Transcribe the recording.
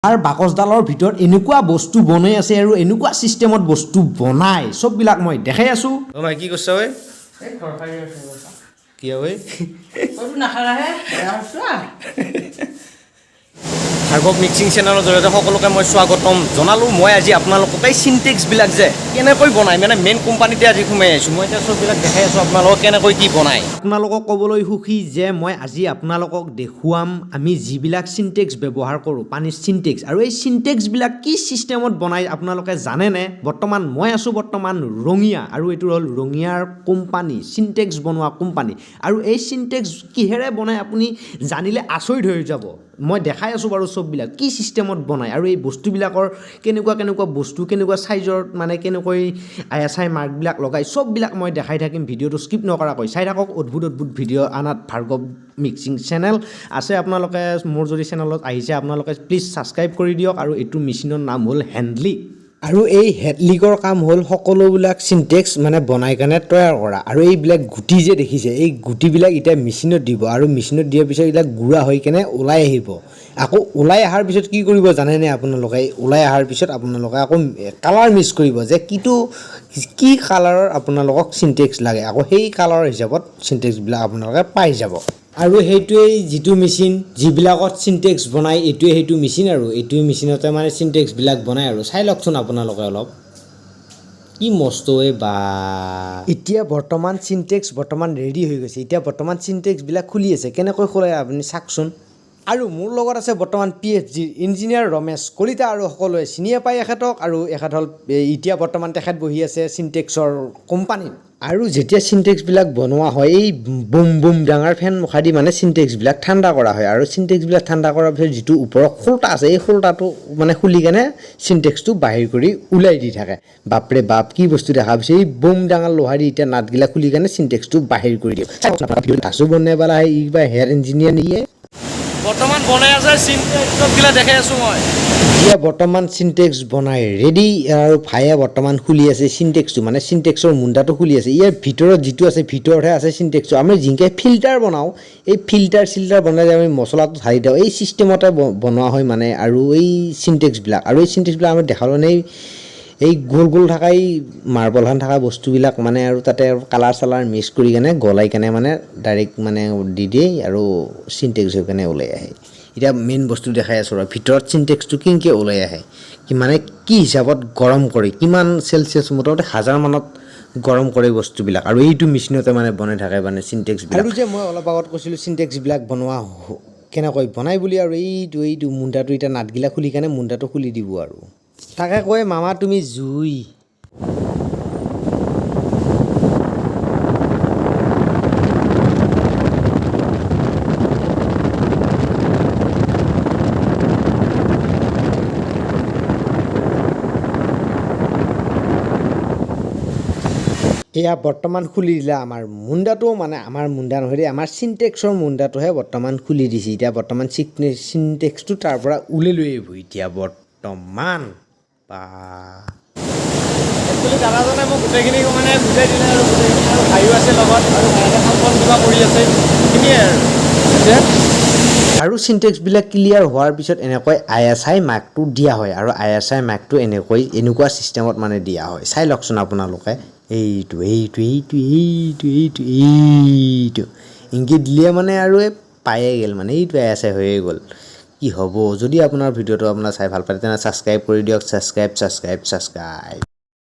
আৰু বাকচডালৰ ভিতৰত এনেকুৱা বস্তু বনাই আছে আৰু এনেকুৱা চিষ্টেমত বস্তু বনাই চববিলাক মই দেখাই আছোঁ। অ মাই, কি কৰিছ ঐ? এই ঘৰ সাৰি আছোঁ ৰ'বা। কি ঐ? তইতো নাখালাহে বেয়া হৈছা। ভাৰ্গৱ মিক্সিং চেনেলৰ জৰিয়তে সকলোকে মই স্বাগতম জনালোঁ। মই আজি আপোনালোকক এই চিনটেক্সবিলাক যে কেনেকৈ বনায়, মানে মেইন কোম্পানীতে আজি সোমাই আহিছোঁ। মই এতিয়া চববিলাক দেখাই আছোঁ আপোনালোকক কেনেকৈ কি বনায়। আপোনালোকক ক'বলৈ সুখী যে মই আজি আপোনালোকক দেখুৱাম আমি যিবিলাক চিনটেক্স ব্যৱহাৰ কৰোঁ, পানীৰ চিনটেক্স, আৰু এই চিনটেক্সবিলাক কি চিষ্টেমত বনায় আপোনালোকে জানেনে? বৰ্তমান মই আছোঁ বৰ্তমান ৰঙিয়া, আৰু এইটো হ'ল ৰঙিয়াৰ কোম্পানী, চিনটেক্স বনোৱা কোম্পানী। আৰু এই চিনটেক্স কিহেৰে বনায় আপুনি জানিলে আচৰিত হৈ যাব। মই দেখাই আছোঁ বাৰু চববিলাক কি চিষ্টেমত বনায় আৰু এই বস্তুবিলাকৰ কেনেকুৱা কেনেকুৱা বস্তু, কেনেকুৱা চাইজৰ, মানে কেনেকৈ আইএছআই মাৰ্কবিলাক লগাই, চববিলাক মই দেখাই থাকিম। ভিডিঅ'টো স্কিপ নকৰাকৈ চাই থাকক। অদ্ভুত অদ্ভুত ভিডিঅ' আনাত ভাৰ্গৱ মিক্সিং চেনেল আছে। আপোনালোকে মোৰ যদি চেনেলত আহিছে, আপোনালোকে প্লিজ ছাবস্ক্ৰাইব কৰি দিয়ক। আৰু এইটো মেচিনৰ নাম হ'ল হেণ্ডলিক, আৰু এই হেডলিকৰ কাম হ'ল সকলোবিলাক চিনটেক্স মানে বনাই কেনে তৈয়াৰ কৰা। আৰু এইবিলাক গুটি যে দেখিছে, এই গুটিবিলাক এতিয়া মেচিনত দিব, আৰু মেচিনত দিয়াৰ পিছত এইবিলাক গুড়া হৈ কেনে ওলাই আহিব। আকৌ ওলাই অহাৰ পিছত কি কৰিব জানেনে আপোনালোকে? এই ওলাই অহাৰ পিছত আপোনালোকে আকৌ কালাৰ মিক্স কৰিব যে কিটো কি কালাৰৰ আপোনালোকক চিনটেক্স লাগে, আকৌ সেই কালাৰৰ হিচাপত চিনটেক্সবিলাক আপোনালোকে পাই যাব। আৰু সেইটোৱেই যিটো মেচিন যিবিলাকত চিনটেক্স বনায়, এইটোৱে সেইটো মেচিন, আৰু এইটোৱে মেচিনতে মানে চিনটেক্সবিলাক বনায়। আৰু চাই লওকচোন আপোনালোকে অলপ, কি মস্ত এই বা। এতিয়া বৰ্তমান চিনটেক্স বৰ্তমান ৰেডি হৈ গৈছে। এতিয়া বৰ্তমান চিনটেক্সবিলাক খুলি আছে। কেনেকৈ খোলে আপুনি চাওকচোন। আৰু মোৰ লগত আছে বৰ্তমান পিএফজিৰ ইঞ্জিনিয়াৰ ৰমেশ কলিতা, আৰু সকলোৱে চিনিয়ে পায় এখেতক। আৰু এখেত হ'ল এতিয়া বৰ্তমান তেখেত বহি আছে চিনটেক্সৰ কোম্পানীত। আৰু যেতিয়া চিনটেক্সবিলাক বনোৱা হয়, এই বুম বুম ডাঙৰ ফেন মুখাদি মানে চিনটেক্সবিলাক ঠাণ্ডা কৰা হয়। আৰু চিনটেক্সবিলাক ঠাণ্ডা কৰাৰ পিছত যিটো ওপৰৰ খোলটা আছে, এই খোলটাটো মানে খুলি কেনে চিনটেক্সটো বাহিৰ কৰি ওলাই দি থাকে। বাপৰে বাপ, কি বস্তু দেখা পাইছে! এই বুম ডাঙৰ লোহাৰী এতিয়া নাটগিলা খুলি কেনে চিনটেক্সটো বাহিৰ কৰি দিয়ে। আছো বনাই পেলাই ই কিবা হেয়াৰ ইঞ্জিনিয়াৰ নেকি? বৰ্তমান বনাই আছে চিনটেক্স, চববিলাক দেখাই আছোঁ মই। এতিয়া বৰ্তমান চিনটেক্স বনাই ৰেডি, আৰু ভায়ে বৰ্তমান খুলি আছে চিনটেক্সটো, মানে চিনটেক্সৰ মুণ্ডাটো খুলি আছে। ইয়াৰ ভিতৰত যিটো আছে, ভিতৰতহে আছে চিনটেক্সটো। আমি যেনেকৈ ফিল্টাৰ বনাওঁ, এই ফিল্টাৰ চিল্টাৰ বনাই যে আমি মছলাটো ঢালি দিওঁ, এই চিষ্টেমতে বনোৱা হয় মানে। আৰু এই চিনটেক্সবিলাক, আৰু এই চিনটেক্সবিলাক আমি দেখালোঁ নে, এই গোল গোল থকা, এই মাৰ্বলখন থকা বস্তুবিলাক মানে, আৰু তাতে আৰু কালাৰ চালাৰ মিক্স কৰি কেনে গলাই কেনে মানে ডাইৰেক্ট মানে দি দিয়ে আৰু চিনটেক্স হৈ কেনে ওলাই আহে। এতিয়া মেইন বস্তু দেখাই আছোঁ ৰ, ভিতৰত চিনটেক্সটো কেনেকৈ ওলাই আহে, কি মানে কি হিচাপত গৰম কৰে, কিমান চেলচিয়াছ, মোটামুটি 1000 মানত গৰম কৰে বস্তুবিলাক। আৰু এইটো মেচিনতে মানে বনাই থাকে মানে চিনটেক্সবিলাক। আৰু যে মই অলপ আগত কৈছিলোঁ চিনটেক্সবিলাক বনোৱা কেনেকৈ বনাই বুলি, আৰু এইটো মুণ্ডাটো এতিয়া নাটগিলা খুলি কেনে মুণ্ডাটো খুলি দিব, আৰু তাকে কয় মামা তুমি জুই। এয়া বৰ্তমান খুলি দিলে আমাৰ মুণ্ডাটো, মানে আমাৰ মুণ্ডা নহয় দেই, আমাৰ চিনটেক্সৰ মুণ্ডাটোহে বৰ্তমান খুলি দিছে। এতিয়া বৰ্তমান চিনটেক্সটো তাৰ পৰা ওলাই লৈ আহিব এতিয়া বৰ্তমান বা। একচুৱেলি দাদাজনে মোক গোটেইখিনি মানে বুজাই দিলে, আৰু গোটেইখিনি, আৰু ভাইও আছে লগত, আৰু ভাইয়ে কাম বন কিবা কৰি আছে, সেইখিনিয়ে আৰু হৈছে। আৰু চিনটেক্সবিলাক ক্লিয়াৰ হোৱাৰ পিছত এনেকৈ আইএছআই মাৰ্কটো দিয়া হয়, আৰু আইএছআই মাৰ্কটো এনেকৈ এনেকুৱা চিষ্টেমত মানে দিয়া হয়। চাই লওকচোন আপোনালোকে, এইটো এইটো এইটো এইটো এইটো এইটো ইংগিত দিলে মানে আৰু এই পায়ে গ'ল, মানে এইটো আইএছআই হৈয়ে গ'ল। কি হ'ব! যদি আপোনাৰ ভিডিঅ'টো আপোনাৰ চাই ভাল পায়, তেনেহ'লে ছাবস্ক্ৰাইব কৰি দিয়ক। Subscribe, subscribe, subscribe.